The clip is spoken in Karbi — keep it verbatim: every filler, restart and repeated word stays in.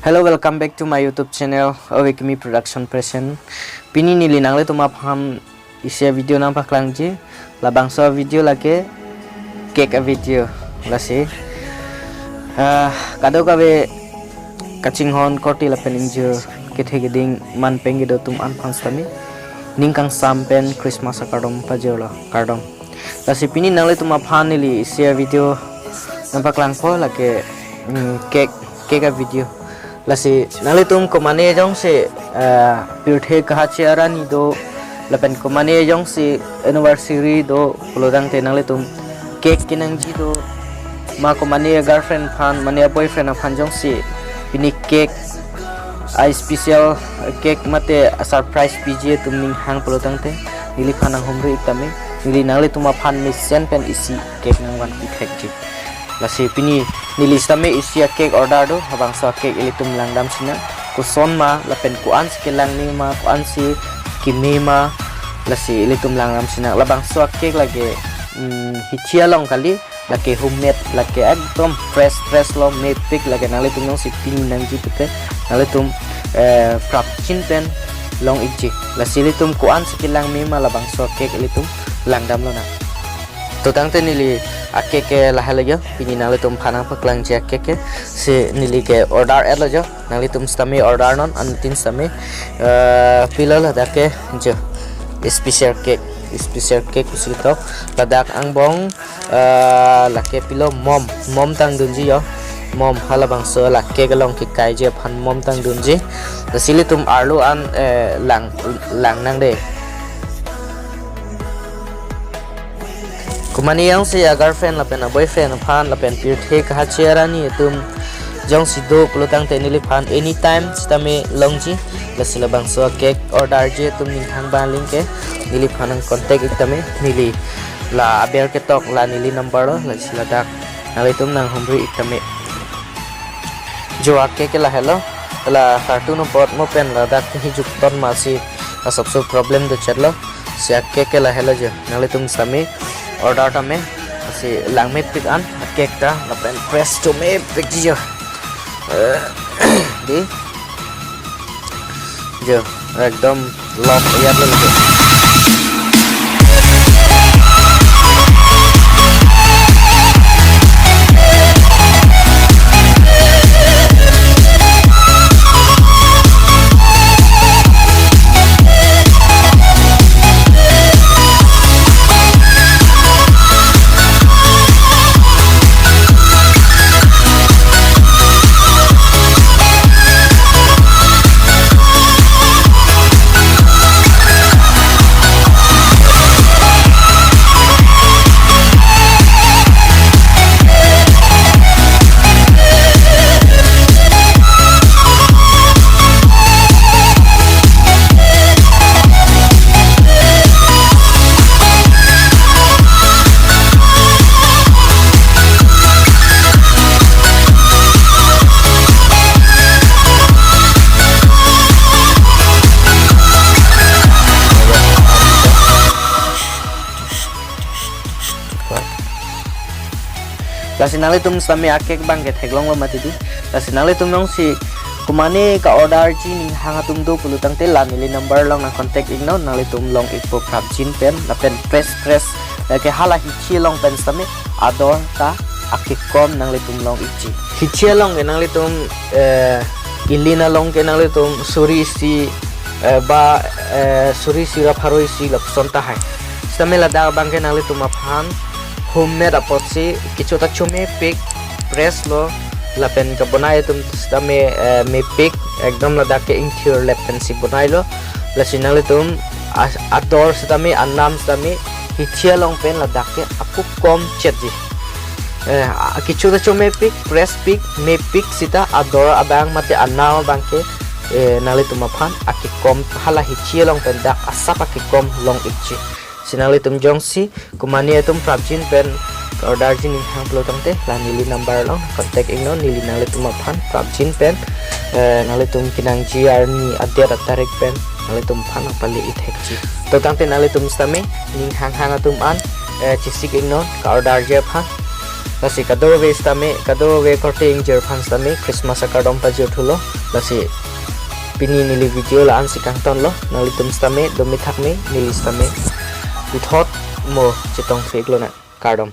Hello, welcome back to my YouTube channel, Awekimi Production present. Pini neli nanglitum aphan isi a-video nangpaklangji, labangso a-video lake cake a-video. Lasi, ah, kadokave kachinghon korte lapen ingjir kethe keding manpeng kedo atum an aphan sitame ning kangsam pen Christmas akardom pajirlo, kardom. Lasi pini nanglitum aphan neli isi a-video nangpaklangpo lake, mm, cake, cake a-video. Lasi nanglitum komane jongsi, eh, pirthe kahache arni do, lapen komane jongsi anniversary do pulotangte nanglitum cake kenangji do, ma komane girlfriend aphan, mane boyfriend aphan jongsi pini cake, a-special cake mate a-surprise piji atum ning hang pulotangte, neliphan nanghumri ik tame, neli nanglitum aphan mesen pen isi cake nangvanpi thekji. Lasi pini neli sitame isi a-cake order do, labangso a-cake ilitum langdam sinang. Koson ma, lapen ko-ansi kelang me ma, ko-ansi keme ma, lasi ilitum langdam sinang. Labangso a-cake lake, mm, hithi along kali, lake homemade, lake ekdom fresh, fresh lo, mepik, lake nanglitum jongsi pini nangji pute, nanglitum, eh, prapjin pen long ikji. Lasi ilitum ko-ansi kelang me ma, labangso a-cake ilitum langdam lonang. To tangte neli a-cake ke lahelo jo, pini nanglitum aphan nangpaklangji a-cake ke, si neli ke order etlo jo, nanglitum sitame order non, anuttin sitame, eh, pilo ladak ke jo, special cake, special cake pusi ketok, ladak angbong, eh, lake pilo mom, mom tangdunji jo, mom halabangso la cake along kekaiji aphan mom tangdunji, lasi ilitum arlo an, eh, lang, langnang de. Komane jongsi a-girlfriend lapen a-boyfriend aphan lapen pirthe kahache arni atum jongsi do pulotangte neliphan anytime sitame longji. Lasi labangso a-cake order ji atum ning hang bang link ke neliphan nang contact ik tame, neli la aber ketok la neli number lo, lasi ladak nanglitum nanghumri ik tame. Jo a-cake ke lahelo, la carton apot mo pen ladak ke hijuk ton masi asapso problem do chetlo. Si a-cake ke lahelo jo, nanglitum sitame order tame, si langmepik an a-cake ta, lapen press chomepikji jo. Eh, di. Jo, ekdom lock iyat lo jo. Lasi nanglitum sitame a-cake bang ke theklonglo mati di. Lasi nanglitum jongsi komane ka-order ji ning hang atum do pulotangte la neli number along nang contact iknon, nanglitum long ikpo prapjin pen lapen press press, eh, ke hala hithi along pen sitame ador ta akekom nanglitum long ikji. Hithi along ke nanglitum, eh, ilin along ke nanglitum suri isi, eh, ba, eh, suri isi ra pharo isi lapuson tahai. Sitame ladak bang ke nanglitum aphan homemade apotsi kecho ta chomepik, press lo, lapen kabonai atum sitame, eh, mepik, ekdom ladak ke ingthir lep pensi bonailo. Lasi nanglitum a-, ador sitame, anam sitame hithi along pen ladak ke akekom chetji. Eh, a-, kecho ta chomepik, press pik, mepik sita ador abang mate anam abang ke, eh, nanglitum aphan akekom hala hithi along pen dak asap akekom long ikji. Si nanglitum jongsi komane atum prapjin pen order ji ning hang pulotangte la neli number along contact iknon, neli nanglitum aphan prapjin pen, eh, nanglitum kenangji arni adet atarik pen nanglitum aphan nangpale ik thekji. Tangte nanglitum sitame ning hanghang atum an, eh, chesik ingnon ka-order ji aphan. Lasi kadokave sitame, kadokave korte ingjir aphan sitame Christmas akardom pajir thulo. Lasi pini neli video la-an si kangtonlo. Nanglitum sitame dome thakme, neli sitame puthot mo chetong phek lonang. Kardom.